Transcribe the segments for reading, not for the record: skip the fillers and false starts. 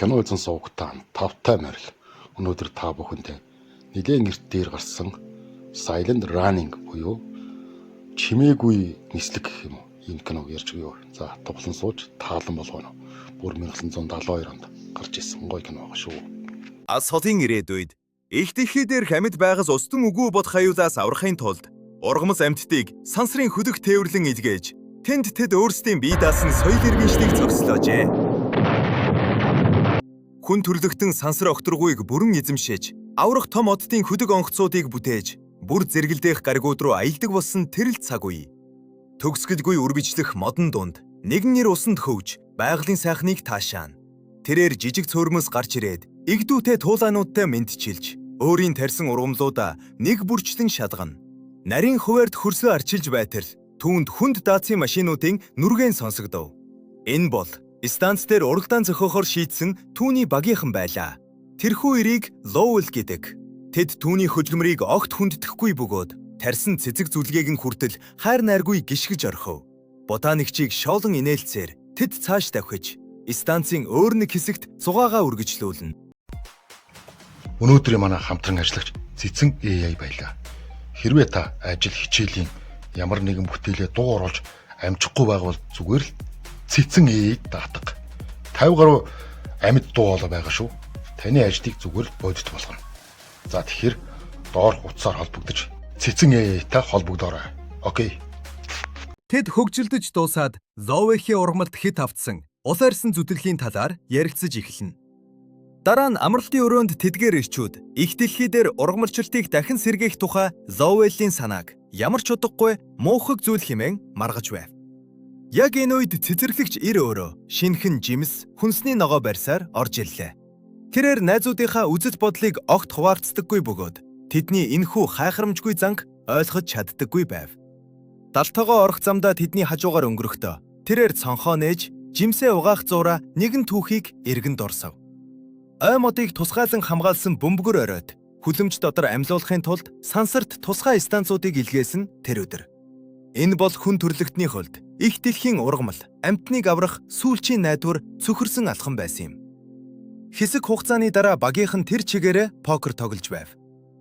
Кино үзэн суугтаа тавтай морил. Өнөөдөр та бүхэндээ нэлээн эрт дээр гарсан Silent Running буюу чимээгүй нислэг гэх юм уу? Ийм киног ярьж өгье. За, тоглон сууж таалан болгоно. Бүр 1972 онд гарч ирсэн гоё кино байгаа шүү. Ас холын ирээдүйд их дэлхий дээрх амьд байгас устан үгүй бод хаюулаас аврахын тулд ургамал амьтдыг сансрын хөдөх тээвэрлэн илгээж тэнд тэд өөрсдийн бие даасан соёл иргэншлийг зогслоожээ. Хүн төрлөختөн сансар огторгуйг бүрэн эзэмшиж, аврах том оддын хөдөг онгоцуудыг бүтээж, бүр зэрэгэлдэх гаригууд руу аялдаг болсон тэр л цаг үе. Төгсгөлгүй үргэлжлэх модон дунд нэгэн нэр усанд хөвж, байгалийн сайхныг таашаана. Тэрээр жижиг цөөрмөс гарч ирээд, эгдүүтэй туулаануудтай мэндчилж, өөрийн тарьсан ургамлуудаа нэг бүрчлэн шалгана. Нарийн хуваарьд хөрсөө арчилж байтал түүнд хүнд даацын машинуудын нүргээн сонсогдов. Энэ бол станц дээр уралдаан зохиохоор шийдсэн түүний багийнхан байлаа. Тэрхүү эрийг Лоуэл гэдэг. Тэд түүний хөдөлмөрийг огт хүндэтгэхгүй бөгөөд тарьсан цэцэг зүлгээг нь хүртэл хайр найргүй гишгэж орхив. Ботаникчийг шоолон инээлцээр тэд цааш давхиж станцын өөр нэг хэсэгт зугаагаа үргэжлүүлнэ. Өнөөдрийн манай хамтран ажиллагч Цэцэн AI байлаа. Хэрвээ та ажил хичээлийн ямар нэгэн бүтээлээ дуу оруулж амжихгүй байгаа бол зүгээр л Цэцэн AI даатга. 50 гаруй амьд дуу хоолой байгаа шүү. Таны ажлыг зүгээр л бодит болгоно. За, тэгэхээр доорх утсаар холбогдож Цэцэн AI-тай холбогдоорой. Okay. Тэд хөгжилдөж дуусаад Лоуэхийн ургамалд хэт автсан улайрсан зүтгэлийн талаар ярилцаж эхэлнэ. Дараа нь амралтын өрөөнд тэдгээр эрчүүд их дэлхий дээр ургамалчлалтыг дахин сэргээх тухай Лоуэллийн санааг ямар ч утгагүй муухай зүйл хэмээн маргаж байв. Яг энэ үед цэцэрлэгч эр өөрөө шинэхэн жимс, хүнсний ногоо барьсаар орж ирлээ. Тэрээр найзуудынхаа үзэл бодлыг огт хуваалцдаггүй бөгөөд тэдний энэхүү хайхрамжгүй занг ойлгож чаддаггүй байв. Далтогоо орох замдаа тэдний хажуугаар өнгөрөхдөө тэрээр цонхоо нээж жимсээ угаах зуураа нэгэн түүхийг эргэн дурсав. Ой модыг тусгаалan хамгаалсан бөмбөгөр оройд хүлэмж дотор амьлуулахын тулд сансарт тусгай станцуудыг илгээсэн тэр өдөр. Энэ бол хүн төрлөختний хувьд их дэлхийн ургамал, амьтныг аврах сүүлчийн найдвар цөхөрсөн алхам байсан юм. Хэсэг хугацааны дараа багийнхан тэр чигээрээ покер тоглож байв.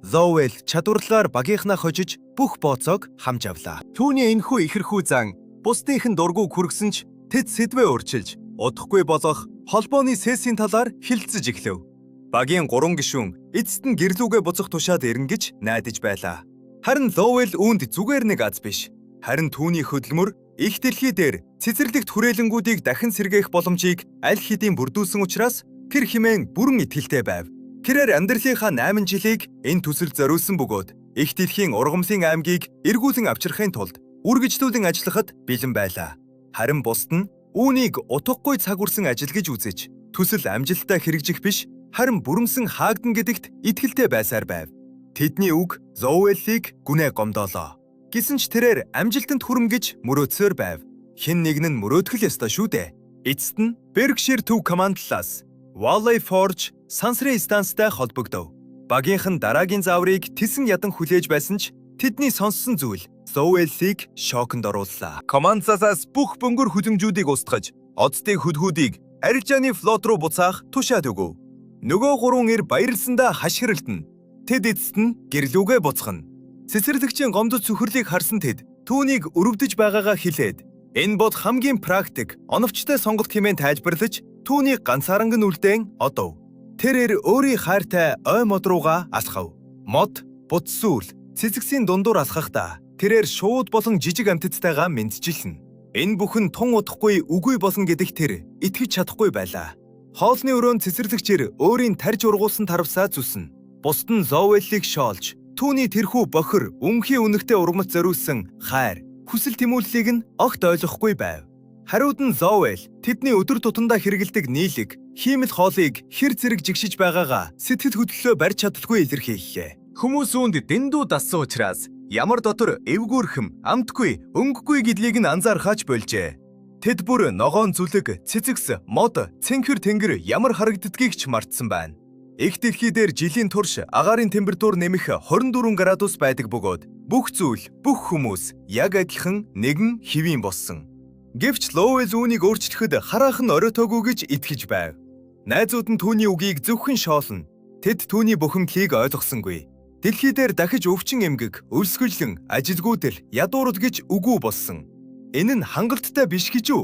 Лоуэл чадварлаар багийнхнаа хожиж бүх бооцоог хамж авлаа. Түүний энэхүү ихэрхүү зан бусдынх нь дургүйг хүргэсэн ч тэд сэдвээ өөрчилж удахгүй болох холбооны сессийн талаар хэлэлцэж эхлэв. Багийн гурван гишүүн эцэст нь гэр лүүгээ буцах тушаад ирнэ гэж найдаж байлаа. Харин Лоуэл үүнд зүгээр нэг аз биш. Харин түүний хөдөлмөр их дэлхий дээр цэцэрлэгт хүрээлэнгүүдийг дахин сэргээх боломжийг аль хэдийн бүрдүүлсэн учраас тэр хэмээн бүрэн итгэлтэй байв. Тэрээр амьдралынхаа 8 жилийг энэ төсөлд зориулсан бөгөөд их дэлхийн ургамлын аймгийг эргүүлэн авчрахын тулд үргэлжлүүлэн ажиллахад бэлэн байлаа. Харин бусд нь үүнийг утгагүй цаг үрсэн ажил гэж үзэж төсөл амжилттай хэрэгжих биш, харин бүрэмсэн хаагдана гэдэгт итгэлтэй байсаар байв. Тэдний үг Лоуэллийг гүнээ гомдоолоо. Гэсэн ч тэрээр амжилтанд хүрнэ гэж мөрөөдсөөр байв. Хэн нэг нь мөрөөдөх л ёстой шүү дээ. Эцэст нь Berkshire төв командлаас Valley Forge сансрын станцтай холбогдов. Багийнхан дараагийн зааврыг тэсэн ядан хүлээж байсан ч тэдний сонссон зүйл Лоуэллийг шоконд орууллаа. Командлаас бүх бөнгөр хүлэмжүүдийг устгаж, оддын хөдгүүдийг арилжааны флот руу буцаах тушаад өгөв. Нөгөө гурван эр баярлсандаа хашгиралдана. Тэд эцэст нь гэр лүүгээ буцгана. Цэцэрлэгчийн гомдол цөхрлийг харсан тэд түүнийг өрөвдөж байгаагаа хэлээд энэ бол хамгийн практик, оновчтой сонголт хэмээн тайлбарлаж түүнийг ганцааранг нь үлдээн одов. Тэр эр өөрийн хайртай ой мод руугаа алхав. Мод, будсүүл, цэцэгсийн дундуур алхахдаа тэрээр шууд болон жижиг амьтадтайгаа мэндчилнэ. Энэ бүхэн тун удахгүй үгүй болно гэдэгт тэр итгэж чадахгүй байлаа. Хоолны өрөөнд цэцэрлэгч эр өөрийн тарж ургуулсан тарвасаа зүснэ. Бусд нь Лоуэллийг шоолж, түүний тэрхүү бохир, үнхий үнэгтэй ургамалд зориулсан хайр, хүсэл тэмүүллийг нь огт ойлгохгүй байв. Хариуд нь Лоуэл тэдний өдөр тутамдаа хэрэглэдэг нийлэг, хиймэл хоолыг хэр зэрэг жигшиж байгаагаа сэтгэл хөдлөлөө барьж чадалгүй илэрхийллээ. Хүмүүс үүнд дэндүү дассан учраас ямар дотор эвгүйрхэм, амтгүй, өнгөгүй гэдгийг нь анзаарахаа ч больжээ. Тэд бүр ногоон зүлэг, цэцэгс, мод, цэнхэр тэнгэр ямар харагддгийг ч мартсан байна. Их дэлхий дээр жилийн турш агаарын температур нэмэх 24 градус байдаг бөгөөд бүх зүйл, бүх хүмүүс яг адилхан нэгэн хэвийн болсон. Гэвч Лоуэл үүнийг өөрчлөхөд хараахан оройтоогүй гэж итгэж байв. Найзууд нь түүний үгийг зөвхөн шоолно. Тэд түүний бухимдлыг ойлгосонгүй. Дэлхий дээр дахиж өвчин эмгэг, өлсгөлэн, ажилгүйдэл, ядуурл гэж үгүй болсон. Энэ нь хангалттай биш гэж үү?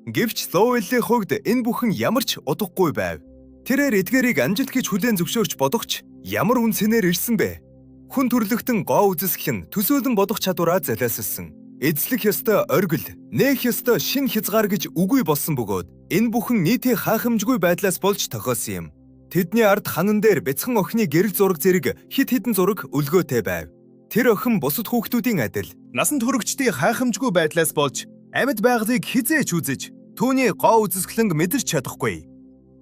Гэвч Лоуэллийн хувьд энэ бүхэн ямар ч утгагүй байв. Тэрээр эдгээрийг амжилт гэж хүлээн зөвшөөрч бодох ч ямар үнэ цэнээр ирсэн бэ? Хүн төрлөختөн гоо үзэсгэлэн нь төсөөлөн бодох чадвараа золиослсон. Эзлэх ёстой оргил, нээх ёстой шинэ хязгаар гэж үгүй болсон бөгөөд энэ бүхэн нийтийн хаахамжгүй байдлаас болж тохиолсон юм. Тэдний ард ханан дээр бяцхан охины гэрэл зураг зэрэг хэд хэдэн зураг өлгөөтэй байв. Тэр охин бусад хүүхдүүдийн адил Насанд хүрэгчдийн хайхамжгүй байдлаас болж амьд байгалыг хэзээ ч үзэж түүний гоо үзэсгэлэнг мэдэрч чадахгүй.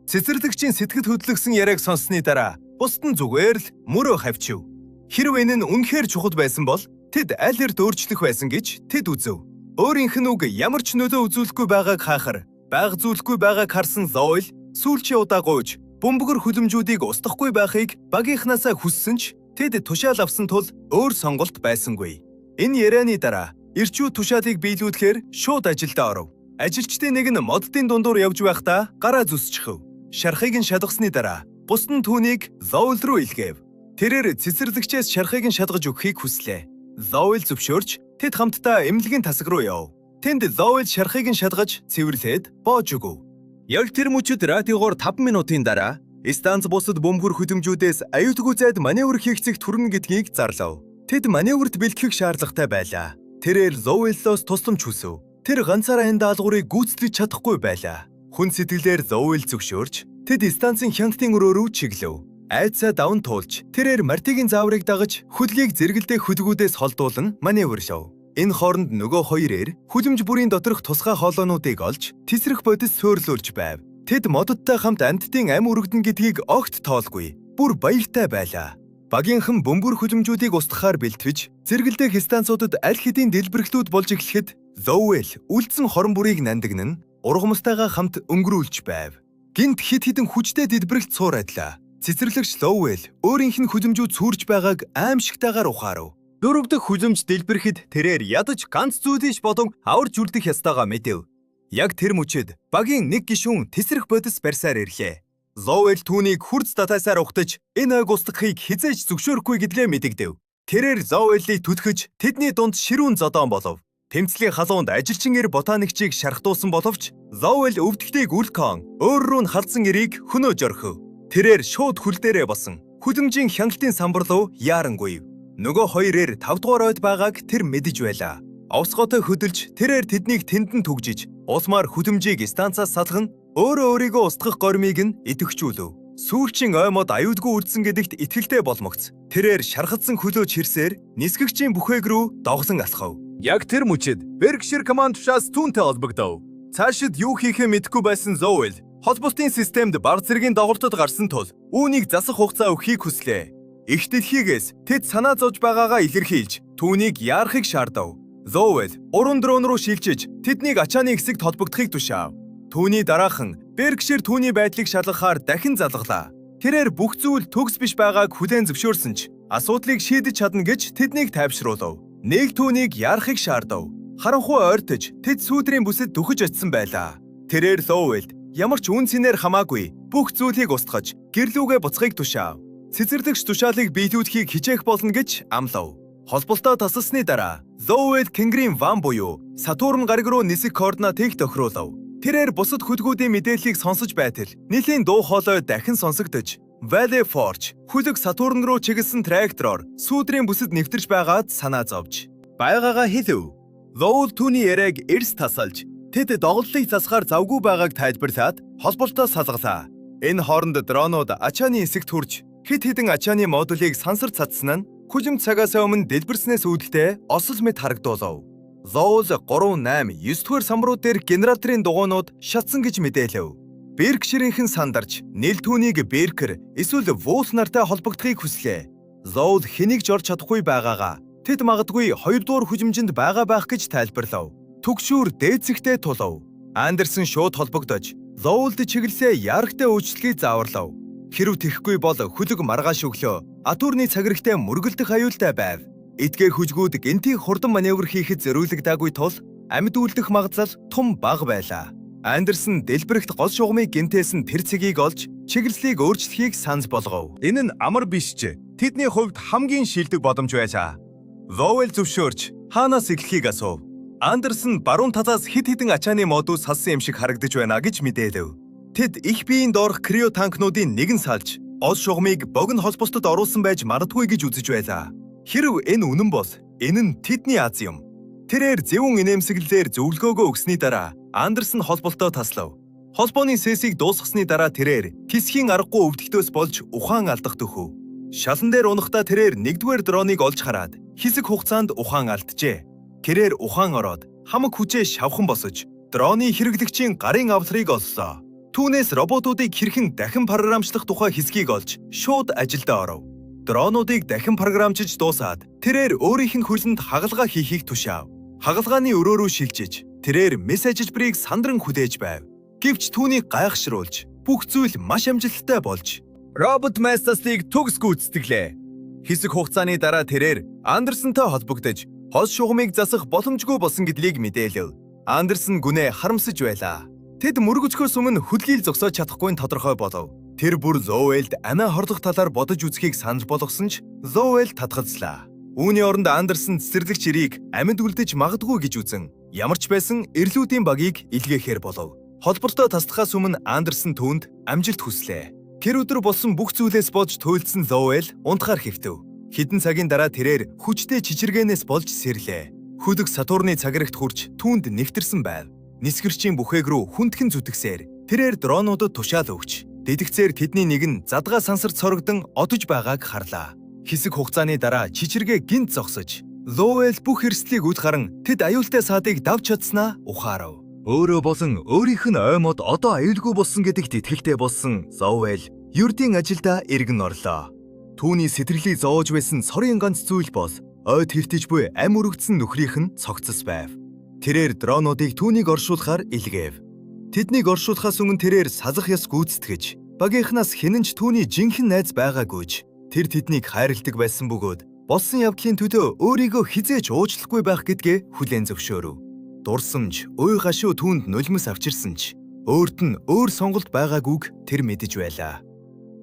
Цэцэрлэгчийн сэтгэл хөдлөсөн яриаг сонссны дараа бусад нь зүгээр л мөрөө хавчив. Хэрв энэ нь үнэхээр чухал байсан бол тэд аль эрт өөрчлөх байсан гэж тэд үзэв. Өөрийнх нь үг ямар ч нөлөө үзүүлэхгүй байгааг хаахар, байга зүйлэхгүй байгааг харсан Лойл сүүлчийн удаа гуйж бөмбөгөр хүлэмжүүдийг устгахгүй байхыг багийнхнаасаа хүссэн ч тэд тушаал авсан тул өөр сонголт байсангүй. Энэ ярианы дараа эрчүүд тушаалыг биелүүлэхээр шууд ажилдаа оров. Ажилчдын нэг нь моддын дундуур явж байхдаа гараа зүсчихв. Шархыг нь шалгасны дараа бусад нь түүнийг Лоул руу илгээв. Тэрээр цэцэрлэгчээс шархыг нь шалгаж өгөхийг хүслээ. Лоуэл зөвшөөрч тэд хамтдаа эмнэлгийн тасаг руу яв. Тэнд Лоуэл шархыг нь шалгаж цэвэрлээд боож өгөв. Яг тэр мөчид радиогоор 5 минутын дараа станц бусад бөмбөр хөдөлмжүүдээс аюулгүй зайд маневр хийх зэгт хүрнэ гэдгийг зарлав. Тэд маневрт бэлтгэх шаардлагатай байлаа. Тэрээр Лоуэллоос тусламж хүсэв. Тэр ганцаараа энэ даалгаврыг гүйцэтгэж чадахгүй байлаа. Хүн сэтгэлээр Лоуэл зөвшөөрч тэд станцын хяналтын өрөө рүү чиглэв. Айдсаа даван туулж тэрээр Мартигийн зааврыг дагаж хөлгийг зэрэгэлдэх хөлгүүдээс холдуулан маневрлав. Энэ хооронд нөгөө хоёр эр хүлэмж бүрийн доторх тусгай хоолойнуудыг олж тесрэх бодис суурлуулж байв. Тэд мододтой хамт амьтдын ам өргөдөн гэдгийг огт тоолгүй. Бүр баяртай байлаа. Багийнхан бөмбөр хүлэмжүүдийг устгахаар бэлтгэж зэрэгэлдэх станцуудад аль хэдийн дэлбэрэлтүүд болж эхлэхэд Лоуэл үлдсэн хорон бүрийг нандинан ургамалтайгаа хамт өнгөрүүлж байв. Гэнэт хэд хэдэн хүчтэй дэлбэрэлт цуур адилаа. Цэцэрлэгч Лоуэл өөрийнх нь хүлэмжүүд цүүрж байгааг аимшигтайгаар ухаарав. Дөрөв дэх хүлэмж дэлбэрэхэд тэрээр ядаж ганц зүйлийг болон аварч үлдэх ёстойгоо мэдэв. Яг тэр мөчид багийн нэг гишүүн тэсрэх бодис барьсаар ирлээ. Лоуэл түүнийг хурц татаасаар ухтаж энэ ойг устгахыг хэзээ ч зөвшөөрөхгүй гэдгээ мэдэгдэв. Тэрээр Лоуэлийг түлхэж тэдний дунд ширүүн зодоон болов. Тэмцлийн халуунд ажилчин эр ботаникчийг шархтуулсан боловч Лоуэл өвдөлтийг үлкон өөр рүү нь халдсан эрийг хөнөөж орхив. Тэрээр шууд хөл дээрээ босон. Хүлэмжийн хяналтын самбар руу яарангүй. Нөгөө хоёр эр 5 дугаар ойд байгааг тэр мэдэж байлаа. Овсготой хөдөлж тэрээр тэднийг тэндэн түгжиж, улмаар хүлэмжийг станцаас салган өөрөө өөрийгөө устгах горимыг нь идэвхжүүлв. Сүүлчийн ой мод аюулгүй үлдсэн гэдэгт итгэлтэй болмогц. Тэрээр шархадсан хөлөө чирсээр нисгэгчийн бүхээг рүү доглон алхав. Яг тэр мөчид Беркшир команд тушаас түүнтэй холбогдов. Цаашид юу хийхээ мэдэхгүй байсан Зоуэл холболтын системд баг зэргийн доголдод гарсан тул үүнийг засах хугацаа өгөхийг хүслээ. Их дэлхийгээс тэд санаа зовж байгаагаа илэрхийлж түүнийг яарахыг шаардав. Зоуэл уран дрон руу шилжиж тэднийг ачааны хэсэгт холбогдохыг тушаав. Түүний дараахан Беркшир түүний байдлыг шалгахаар дахин залгалаа. Тэрээр бүх зүйл төгс биш байгааг хүлээн зөвшөөрсөн ч асуудлыг шийдэж чадна гэж тэднийг тайвшруулав. Нэг түүнийг яарахыг шаардав. Харанхуй ойртож тэд сүүдрийн бүсэд дөхөж очисон байлаа. Тэрээр Лоуэлд ямар ч үнэ цэнээр хамаагүй бүх зүйлийг устгаж гэрлүүгээ буцахыг тушаав. Цэцэрлэгч тушаалыг биелүүлэхийг хичээх болно гэж амлав. Холболтоо тасалсны дараа Лоуэл Тэнгэрийн ван буюу Сатурн гариг руу нисэх координатыг тохируулав. Тэрээр бусад хөлгүүдийн мэдээллийг сонсож байтал нэлийн дуу хоолой дахин сонсогдож Valley Forge хөлөг Сатурн руу чиглэсэн трактороор сүүдрийн бүсэд нэвтэрч байгаад санаа зовж байгаагаа хэлэв. Лоул түүний яриаг эрс тасалж тэд доголдолыг засахаар завгүй байгааг тайлбарлаад холболтоо салгалаа. Энэ хооронд дронууд ачааны хэсэгт хүрч хэд хэдэн ачааны модулийг сансар цацсан нь хүлэмж цагаас өмнө дэлбэрснээс үүдэлтэй осол мэт харагдуулав. Лоул 3 8 9 дугаар самбарууд дээр генераторын дугуйнууд шатсан гэж мэдээлэв. Беркширийнхэн сандарч нэл түүнийг Беркер эсвэл Вулф нартай холбогдохыг хүслээ. Лоул хэнийг ч орж чадахгүй байгаагаа тэд магадгүй 2 дугаар хүжимжинд байгаа байх гэж тайлбарлав. Түгшүүр дээдсэгтээ тулав. Андерсон шууд холбогдож Лоулд чиглэсээ ярагтай үйлчлэгийг зааварлав. Хэрв тэхгүй бол хөлөг маргааш өглөө Атурны цагирагтай мөргөлдөх аюултай байв. Эдгээр хүжгүүд гэнтийн хурдан маневр хийхэд зориулагдаагүй тул амьд үлдэх магадлал том бага байлаа. Андерсон дэлбэрэгт гол шугамыг гэмтээсэн тэр цэгийг олж чиглэлийг өөрчлөхийг санал болгов. Энэ нь амар биш ч тэдний хувьд хамгийн шилдэг боломж байлаа. Лоуэлл зөвшөөрч хаанаас эхлэхийг асуув. Андерсон баруун талаас хэд хэдэн ачааны модуль салсан юм шиг харагдаж байна гэж мэдээлэв. Тэд их биеийн доорх крио танкнуудын нэг нь салж ол шугамыг богино холбостод оруулсан байж магадгүй гэж үзэж байлаа. Хэрв энэ үнэн бол энэ нь тэдний аз юм. Тэрээр зөвүүн инээмсэглэлээр зөвлөгөөгөө өгсөний дараа Андерсон холболтоо таслав. Холбооны сессийг дуусгасны дараа тэрээр тэсхийн аргагүй өвдөлтөөс болж ухаан алдах төхөв. Шалан дээр унахдаа тэрээр нэгдүгээр дроныг олж хараад хэсэг хугацаанд ухаан алджээ. Тэрээр ухаан ороод хамаг хүчээ шавхан босож дроны хэрэглэгчийн гарын авларыг оллоо. Түүнээс роботуудыг хэрхэн дахин програмчлах тухай хэсгийг олж шууд ажилдаа оров. Дронуудыг дахин програмчилж дуусаад тэрээр өөрийнх нь хөлөнд хагалгаа хийхийг тушаав. Хагалгааны өрөө рүү шилжиж тэрээр мэс ажилбарыг сандран хүлээж байв. Гэвч түүнийг гайхшруулж бүх зүйл маш амжилттай болж Робот Masters-ыг төгс гүйцэтгэлээ. Хэсэг хугацааны дараа тэрээр Андерсонтой холбогдож хол шугамыг засах боломжгүй болсон гэдлийг мэдээлэв. Андерсон гүнээ харамсаж байлаа. Тэд мөргөцгөөс өмнө хүлгийл зогсоож чадахгүй нь тодорхой болов. Тэр бүр Лоуэлд амиа хорлох талаар бодож үзэхийг санал болгосон ч Лоуэл татгалзлаа. Үүний оронд Андерсон цэцэрлэгч Эрийг амьд үлдэж магадгүй гэж үзэн ямар ч байсан эрлүүдийн багийг илгээхээр болов. Холболтоо таслахаас өмнө Андерсон түүнд амжилт хүслээ. Тэр өдөр болсон бүх зүйлээс болж туйлдсан Лоуэл унтахаар хэвтэв. Хэдэн цагийн дараа тэрээр хүчтэй чичиргээнээс болж сэрлээ. Хөдөг Сатурны цагирагт хүрч түүнд нэвтэрсэн байв. Нисгэрчийн бүхээг рүү хүндхэн зүтгсээр тэрээр дронуудад тушаал өгч дэдэгцээр тэдний нэг нь задгаа сансарт сорогдон одож байгааг харлаа. Хэсэг хугацааны дараа чичиргээ гинт зогсож Лоуэл бүх эрсдлийг үл харан тэд аюултай саадыг давж чадсанаа ухаарав. Өөрөө болон өөрийнх нь ой мод одоо аюулгүй болсон гэдэгт итгэлтэй болсон Лоуэлл ердийн ажилдаа эргэн орлоо. Түүний сэтгэлийг зовоож байсан цорын ганц зүйл бол ойд хэртэж буй ам өргөдсөн нөхрийнх нь цогцос байв. Тэрээр дронуудыг түүнийг оршуулахаар илгээв. Тэднийг оршуулахаас өмнө тэрээр салах ёс гүйцэтгэж, багийнхнаас хэн нь ч түүний жинхэнэ найз байгаагүйж, тэр тэднийг хайрладаг байсан бөгөөд болсон явдлын төлөө өөрийгөө хэзээ ч уучлахгүй байх гэдгээ хүлээн зөвшөөрөв. Дурсамж, уй гашуу түүнд нулимс авчирсан ч өөрт нь өөр сонголт байгаагүйг тэр мэдэж байлаа.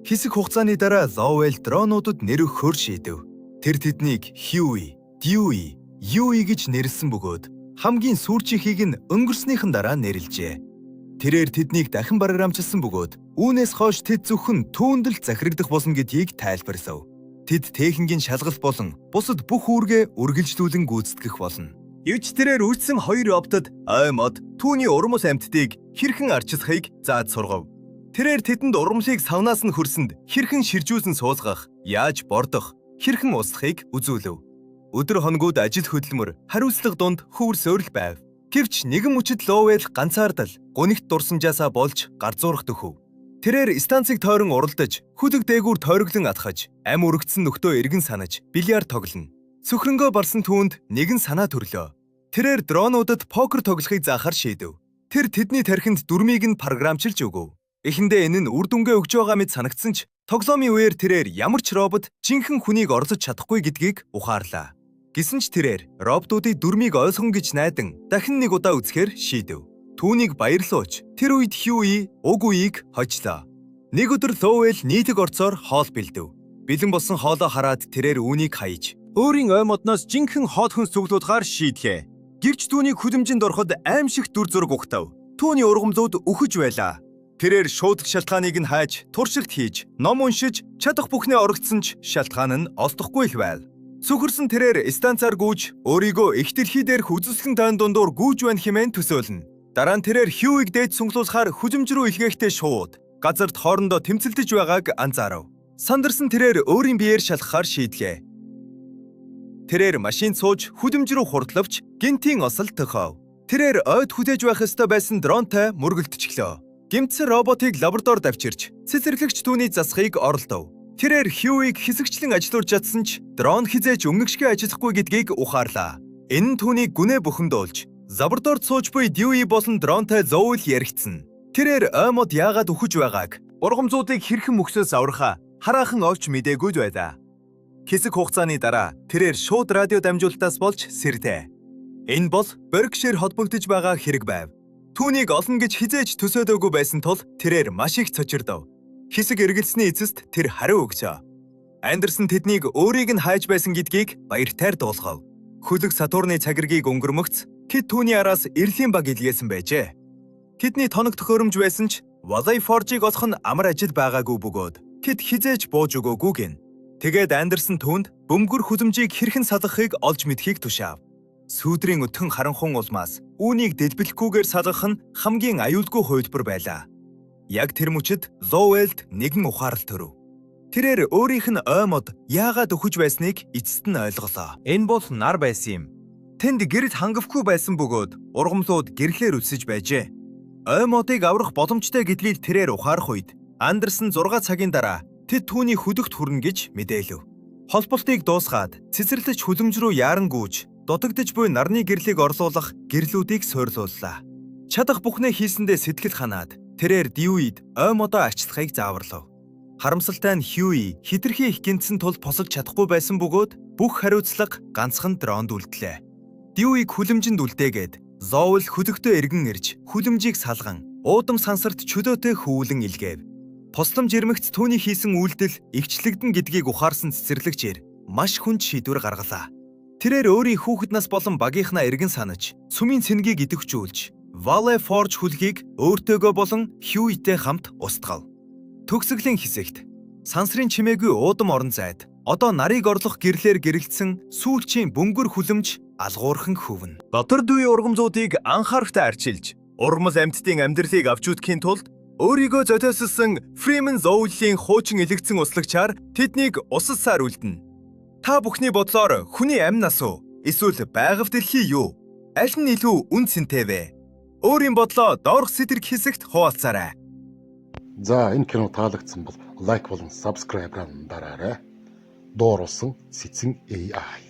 Хэсэг хугацааны дараа Лоуэлл дронуудад нэр өгөхөөр шийдэв. Тэр тэднийг Хьюи, Дьюи, Юи гэж нэрлэсэн бөгөөд хамгийн сүүлчийнхийг нь өнгөрснийхэн дараа нэрлэжээ. Тэрээр тэднийг дахин програмчилсан бөгөөд үүнээс хойш тэд зөвхөн түүнд л захирагдах болно гэдгийг тайлбарлав. Тэд техникийн шалгалт болон бусад бүх үүргээ үргэлжлүүлэн гүйцэтгэх болно. Гэвч тэрээр үйлдсэн хоёр роботод ой мод түүний урмас амьтдыг хэрхэн арчлахыг зааж сургав. Тэрээр тэдэнд ургамлыг савнаас нь хөрсөнд хэрхэн ширжүүлсэн суулгах, яаж бордох, хэрхэн услахыг үзүүлв. Өдөр хоногуд ажил хөдөлмөр, хариуцлага дунд хөвөрсөөр л байв. Гэвч нэгэн мөчид Лоуэлл ганцаардал гунигт дурсамжаасаа болж гарзуурах төхөв. Тэрээр станцыг тойрон уралдаж, хөдөг дээгүүр тойроглон атгаж, ам өргөцсөн нөхдөө эргэн санаж, бильярд тоглоно. Цөхрөнгөө барсан түүнд нэгэн санаа төрлөө. Тэрээр дронуудад покер тоглохыг заахаар шийдэв. Тэр тэдний тархинд дүрмийг нь програмчилж өгөв. Эхэндээ энэ нь үр дүнгээ өгж байгаа мэт санагдсан ч тоглоомын үеэр тэрээр ямар ч робот жинхэнэ хүнийг орлож чадахгүй гэдгийг ухаарлаа. Гэсэн ч тэрээр роботуудыг дүрмийг ойлгоно гэж найдан дахин нэг удаа үзэхээр шийдэв. Түүнийг баярлуулж тэр үед Хьюи уг үеийг хожлоо. Нэг өдөр Лоуэлл нийлэг орцоор хоол бэлдэв. Бэлэн болсон хоолоо хараад тэрээр үүнийг хаяж Өөрийн ой модноос жинхэнэ хоол хүнс цуглуулахаар шийдлээ. Гэвч түүнийг хөдөлмжинд ороход аимшигт дүр зураг угтав. Түүний ургамлууд үхэж байлаа. Тэрээр шууд шалтгааныг нь хайж, туршилт хийж, ном уншиж, чадах бүхнээ орогдсон ч шалтгаан нь олдохгүй л байв. Цөхөрсөн тэрээр станцаар гүйж, өөрийгөө их дэлхий дээрх үзэсгэлэн тойн дундуур гүйж байна хэмээн төсөөлнө. Дараа нь тэрээр Хьюиг дээд сунгалуулахаар хөдөлмж рүү илгээхдээ шууд газарт хоорондоо тэмцэлдэж байгааг анзаарав. Сандарсан тэрээр өөрийн биеэр шалгахаар шийдлээ. Тэрээр машинд сууж хөдөлмж рүү хурдлавч гинтийн осол төхөв. Тэрээр ойд хүлээж байх ёстой байсан дронтой мөргөлдчихлөө. Гэмтсэн роботыг лабораторид авчирч, цэцэрлэгч түүний засахыг оролдов. Тэрээр Хьюиг хэсэгчлэн ажилуулж чадсан ч дрон хэзээ ч өмнөгшгөө ажиллахгүй гэдгийг ухаарлаа. Энэ нь түүнийг гүнээ бухимдуулж, лабораторид сууж буй Дьюи болон дронтой Зоул яригдсан. Тэрээр ой мод яагаад үхэж байгааг Ургамлуудыг хэрхэн мөхсөөс аврахаа хараахан олж мдээгүй л байлаа. Хэсэг хугацааны дараа тэрээр шууд радио дамжуулалтаас болж сэрдээ. Энэ бол Berkshire холбогдож байгаа хэрэг байв. Түүнийг олно гэж хэзээ ч төсөөлөөгүй байсан тул тэрээр маш их цочирдов. Хэсэг эргэлсний эцэст тэр хариу өгчээ. Андерсон тэднийг өөрийг нь хайж байсан гэдгийг баяртайр дуулгав. Хөлөг Сатурны цагиргийг өнгөрмөгц тэд түүний араас эрлийн баг илгээсэн байжээ. Тэдний тоног төхөөрөмж байсан ч Valley Forge-ыг олох нь амар ажил байгаагүй бөгөөд тэд хэзээ ч бууж өгөөгүй гэнэ. Тэгээд Андерсон түүнд бөмбөр хүлэмжийг хэрхэн салгахыг олж мэдэхийг тушаав. Сүүдрийн өтгөн харанхуй улмаас үүнийг дэлбэлэхгүйгээр салгах нь хамгийн аюулгүй хувилбар байлаа. Яг тэр мөчид Лоуэлд нэгэн ухаарал төрөв. Тэрээр өөрийнх нь ой мод яагаад үхэж байсныг эцэст нь ойлголоо. Энэ бол нар байсан юм. Тэнд гэрэл хангавгүй байсан бөгөөд ургамлууд гэрлээр өсөж байжээ. Ой модыг аврах боломжтой гэдгийг тэрээр ухаарах үед Андерсон 6 цагийн дараа тэд түүний хөдөгт хүрнэ гэж мэдээлэв. Холболтыг дуусгаад цэцэрлэж хүлэмж рүү яаран гүйж дутагдаж буй нарны гэрлийг орлуулах гэрлүүдийг суйрлууллаа. Чадах бүхнээ хийсэндээ сэтгэл ханаад тэрээр Дьюид ой модоо арчлахыг зааварлав. Харамсалтай нь Хьюи хэтэрхий их гэмтсэн тул босож чадахгүй байсан бөгөөд бүх хариуцлага ганцхан дронд үлдлээ. Дьюиг хүлэмжинд үлдээгээд Зоул хөлөгтөө эргэн ирж хүлэмжийг салган уудам сансарт чөлөөтэй хөвүүлэн илгээв. Тусламж ирмэгц түүний хийсэн үйлдэл игчлэгдэн гэдгийг ухаарсан цэцэрлэгчээр маш хүнд шийдвэр гаргалаа. Тэрээр өөрийн хүүхэд нас болон багийнхнаа эргэн санаж сүмийн цэнгийг идэвхжүүлж Valley Forge хүлгийг өөртөөгөө болон Хьюитэй хамт устгав. Төгсгөлийн хэсэгт сансрын чимээгүй уудам орон зайд одоо нарыг орлох гэрлээр гэрэлтсэн сүүлчийн бөмбөр хүлэмж алгуурхан хөвнө. Дотор дүйн ургамлуудыг анхааралтай арчилж, ургамал амьтдын амьдралыг авч үзэхийн тулд өөрийгөө золиослсон Фримен Зоулийн хуучин элэгдсэн услагчаар тэднийг усалсаар үлдэнэ. Та бүхний бодлоор хүний амь нас уу эсвэл байгаль дэлхий юу? Аль нь илүү үнэ цэнтэй вэ? Өөрийн бодлоо доорх сэтрэг хэсэгт хуваалцаарай. За, энэ кино таалагдсан бол лайк болон subscribe-аа дараарай. Дууруулсан Цэцэн AI.